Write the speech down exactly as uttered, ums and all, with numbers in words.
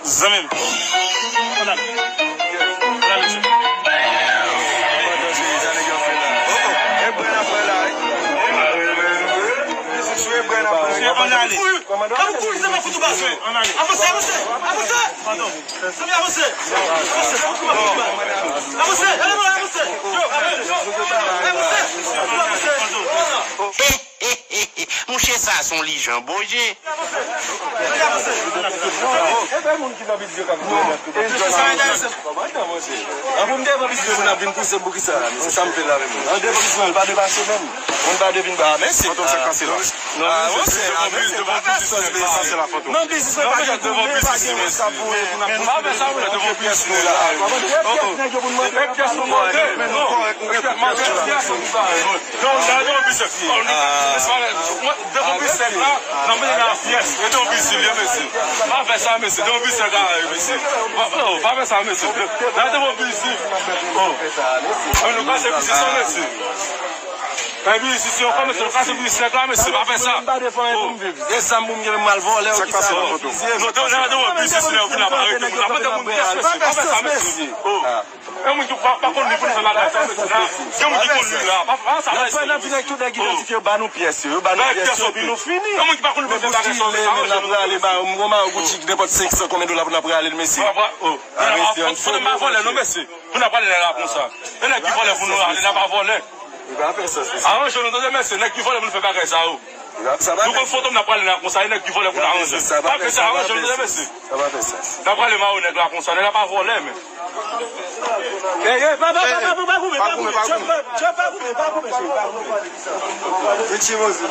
Zanmi m. Ann ale. Ann ale, mesye. Ann ale. Ann ale. Zanmi, avanse. Avanse. Avanse. Avanse. Avanse. Avanse. Avanse. Monchè, sa se yon lijan boje. Epa moun ki nan bizyo k ap jwe nèt tou. An pou m devan bizyo moun ap vin pouse m pou kisa? Se sa m fè la menm. An devan bizyo l pa depase menm. Moun pa devin ba men se. Fantom sa k pase la. Non, monchè, devan bizyo, devan bizyo, sa se la Fantom. Non, bizyo pa gen tou, men pa gen moun k ap voye pou n ap pouse. Pa fè sa, monchè, devan bizyo la. Pyès nèg yo pou n mande. Pyès nou mande, men non. Pyès nou mande. Non, nan devan bizyo. Devan bizyo la, nan men la pyès. E devan bizyo, mesye. Pa fè sa, mesye. Devan bizyo la, mesye. Pa, non, pa fè sa, mesye. Nan devan bizyo. Oh. Nou kase bizyo sa, mesye. Epi si se yon kòmèsan, nou kase pou sèk la, mesye, pa fè sa. M pa defann pou m viv. E zam pou m gen, m al vòlè. Sa k pase la, Fantom? Non, non, non, non, biznis la, ou vin ap arete moun. Ap arete moun pyès, mesye, pa fè sa, mesye. Oh. E moun ki pa, pa konn li pou l fè bagay sa, mesye, la. Gen moun ki konn li la. Pa, pa sa, mesye. N ap fè nan vin ak tout nèg idantifye yo, ba nou pyès yo, yo ba nou pyès yo, epi nou fini. E moun ki pa konn li pou l fè bagay sa, mesye. N ap rale ba yo, m gon ba yo Gucci, nenpòt senk san konbyen dola pou n ap rale l, mesye. Fantom pa vòlè, non, mesye. Pou n ap pale la konsa. E nèg ki vòlè pou nou ale, n ap vòlè. Li pa fè sans, mesye. Aranje nou, tande, mesye. Nèg ki vòlè pou nou fè bagay sa yo. Nou konn Fantom n ap pale la konsa, e nèg ki vòlè pou n aranje. Pa fè sa, aranje nou, tande, mesye. Sa pa fè sans. N ap pale mayo nèg la konsa, nèg la pa vòlè, men. Ey, ey, pa, pa, pa, pa, pa koupe, pa koupe, pa koupe, pa koupe, pa koupe, pa koupe. Richie Mose.